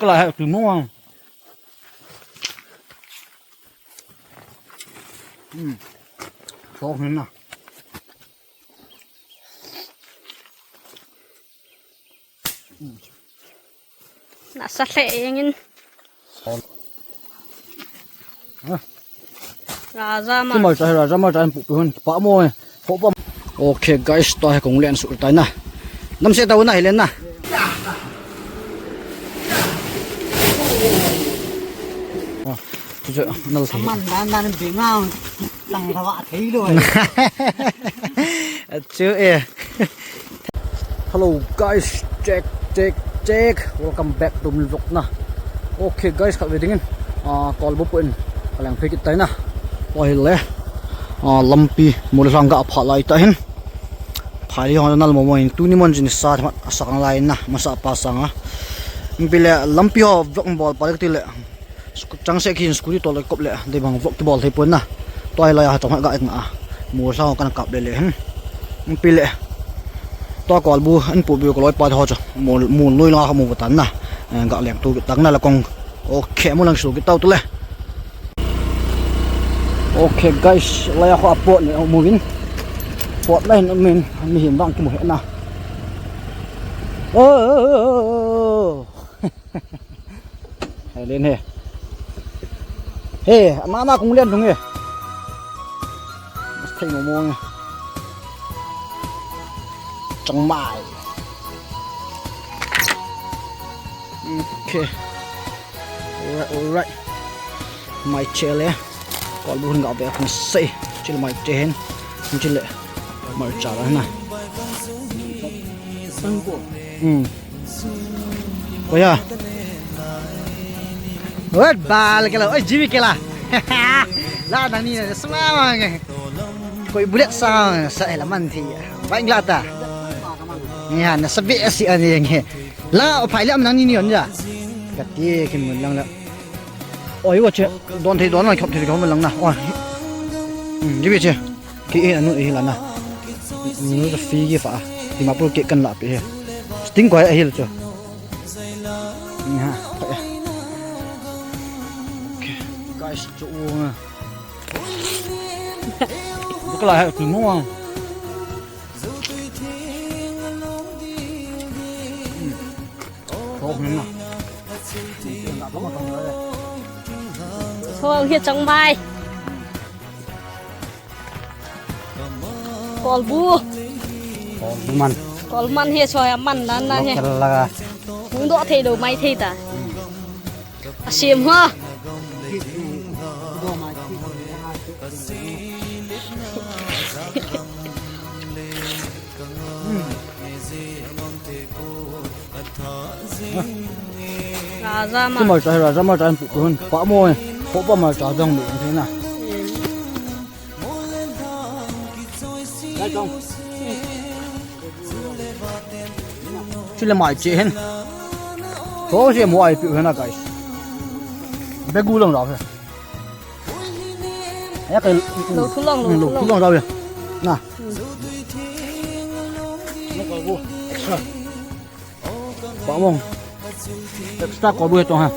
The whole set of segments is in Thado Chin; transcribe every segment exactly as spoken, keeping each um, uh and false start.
Kala hai tu mo. Hmm. Sok hin na. Nasa hle engin. Ha? Raja ma. Ki malcha hi, raja malcha in pu pu hun. Pa mo e. Ho pa. Okay guys, to he kong len su tai na. Nam se ta na hi len na. Ah, chu chu, nal thei. Aman dan dan bi ngau. Lang thawa thei lo. Achu e. Hello guys, check, check, check. Welcome back to my vlog na. Okay guys, khat ve dingin, ah, Kolbu pu in kaleng phei kit tai na. Oi le. Ah, lampi mol lang ga pha lai ta hin. Phai li hong nal mo mo in tuni mon jin sa thamat asang lai na, masa pa sanga. Pi le lampi ho vlog bol pa le ti le. Sku-, chang se khin scooty tol kop le, dei bang vlog kibol thei pon na. Tua lai a chang ga nga. Mu sa kan kap le le hin. Pi le. Tua Kolbu an pu bi ko loi pa ho cha. Mu, mu lui la mu tan na. Eh, ga leng tu tang na la kong. Okay, mu lang su ki tau tu le. Okay guys, lai a kho a pot le mu vin. Pot lai min mi hin bang ki mu he na. Oh, oh, oh, oh, oh. Hai len he. He, ama ama kung len thung he. Mas thei mo mo nge. Chang mai. Okay. Alright, alright. Mai che le. Kolbu hin ga be kan sei. Chil mai che hen. Chil le. Mai cha la na. Hmm. Ko ya. Oi, bal kela, oi, Jimmy kela. La nang ni na sma ma nge. Koi bullet sa sa ela man thi. Ba ingla ta. Ni ha na sabi si ani nge. La o phai le am nang ni ni on ja. Ka ti ki mun lang la. Oi, wa che. Don thei don la khop thei khop lang na. Oi. Hmm, Jimmy che. Ki e anu e la na. Nu ta fi ki fa. Dimapur ke kan la pe he. Sting ko he hil cho. Ni ha. Okay. Guys, cho u nga. Bukla he tu mo. Sok ni na. Sok hi chang mai. Kolbu. Kolbu man. Kol man he soi a man dan dan he. Local laga. Hung doh thei lou mai thei ta. A sim ha. Raja ma. Ki malcha hi, raja malcha in pu pu hun. Pa mo e. Po pa malcha jong le thei na. Chule mai che hen. Ho se mo ai pi hen a guys. Be gu long rau he. Ya kai lo thu long, lo thu long rau he. Na. Extra. Pa mong. Extra ko bu he tong ha.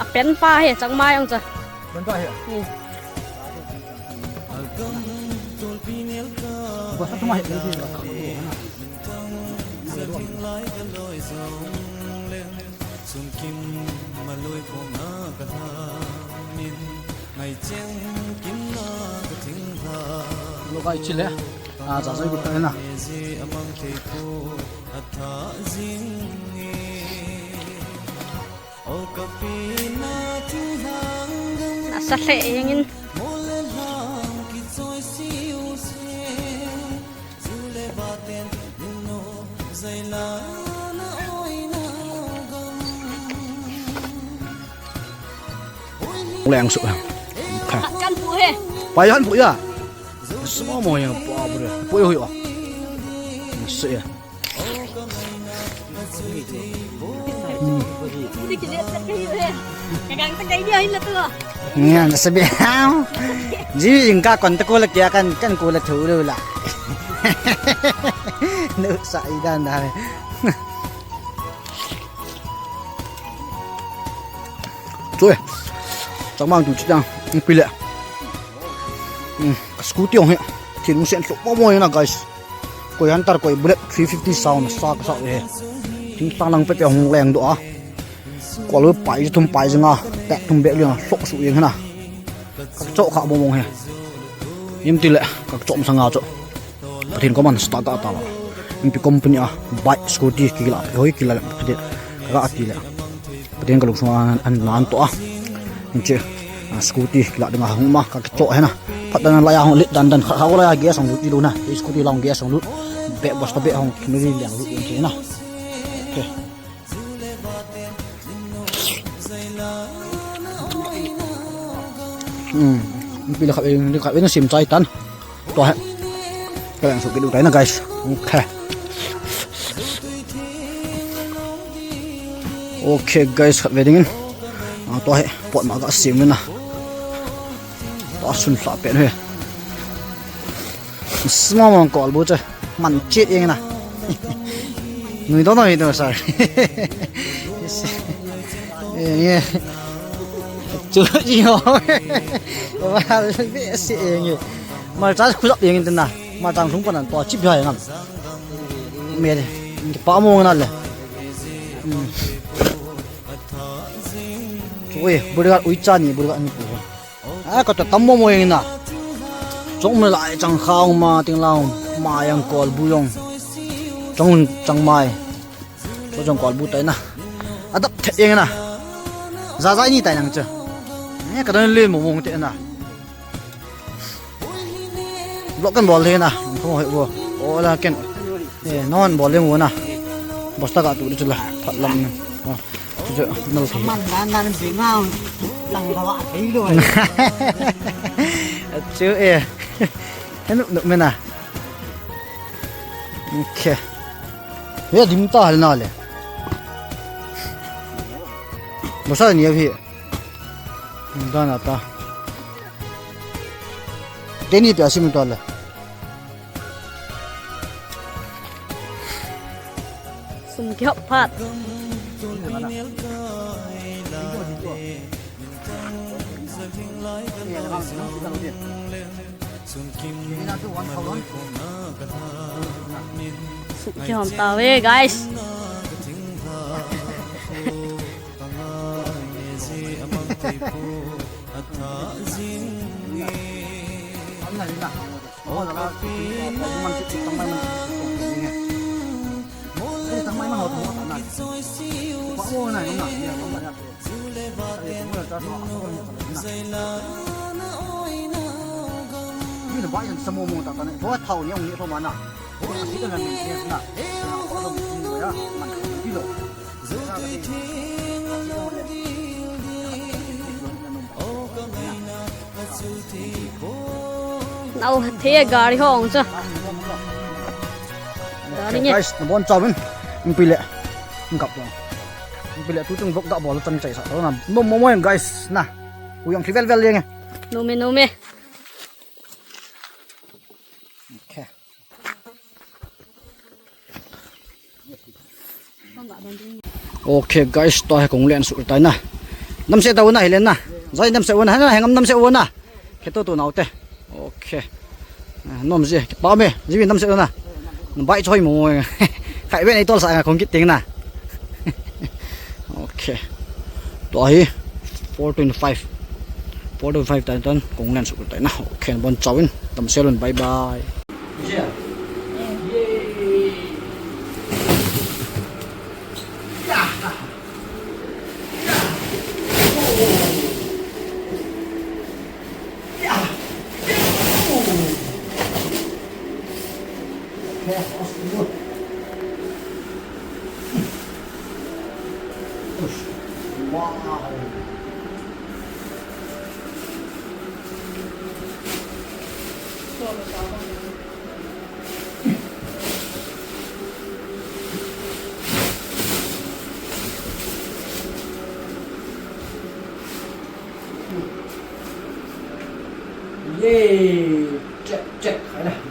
A pen pa he, chang mai ang cha. Pen pa he. Hmm. Ba sa tuma he, pen pa he. Lo kai chile. A, ja jai gu ka na. Nasa hle jengin. Leng su. Kha. Kan pu he. Pai han pu ya. Semua mau yang pu apa dia? Pu yo yo. Su ya. Nga na sabi ham. Ji jing ka kon ta ko la kya kan kan ko la thu lu la. Nu sa i dan da. Chu e. Chang mang tu chi dang. Pi le. Scooty ong he. Thin mu sen lo mo mo na guys. Koi Hunter koi Bullet three fifty sound sa ka sa he. Thing tang lang pe pe hung leng do a. Kol pai thum pai jing a. Pek thum bek liang sok su yeng na. Ka cho kha mo mo he. Im ti le ka cho sang a cho. Pathen ko man sta ka ta la. Im pi company a bike scooty ki la hoi ki la Pathen ka ti le. Pathen ka lungsung an, an nan to a. Inche, ah, scooty la ding a hung ma ka cho he na. Phat dan la ya hung lit dan dan kha la ya gas hung lut i lu na. Scooty la hung gas hung lut. Be bus to be hung kini ri liang lut in che na. Okay. Hmm. Pi la kha, pi la kha, pi la sim chai tan. Tua he. Ka lang su ki du tai na guys. Okay. Okay guys, khat ve ding in. Ah, tua he. Pot ma ka sim na. Tua sun hla pen he. Small mong kol bu che. Man chet eng na. Nui do nui do sir. Eng e. Chu ji ho. Wa be si eng e. Mal chas khu jap eng tin na. Mal chang lhung pan an to chip jai ngam. Me de. Ki pa mo na le. Hmm. Chu e, burger ui cha ni, burger ni pu. A, ka ta tam mo mo eng na. Chong me lai chang khang ma ting lang ma yang kol bu yong. Chong chang mai. Cho jong kol bu tai na. Adap the eng na. Za za ni tai nang che. Ne ka don le mo mo te na. Vlog kan bol le na. Ko hoi bo. O la ken. Eh, non bol le mo na. Bosta ka tu chu la. Phat lam na. Oh. Chu chu nal thei. Man nan nan bi ngau. Lang la wa thei lo. Chu e. Henu nu me na. Okay. He dim ta hal na le. Bosta ni a phi. Dan ata. Deni pe asim to le. Sum kihop phat. Sum kihom tave, guys. Nau the gari hong cha. Gari nge. Guys, nabon chauvin. Pi le. Ngap lo. Pi le tu tung vlog da bol chang chai sa. Na mo mo guys na. U yang thli vel vel le nge. Nome nome. Okay. Okay guys, tua hi kong len su tai na. Namse ta una hi len na. Zai namse una, hana hengam namse una. Keto tu nau te. Okay. Ah, nom je, pa me, ji namse una. Bai choi mo. Khai ve nei tol sa kong kit ting na. Okay. Tua hi four twenty-five. Four twenty-five tan tan kong len su tai na. Okay, bon chawin. Tam selun, bye bye. Ye, check, check, hai na.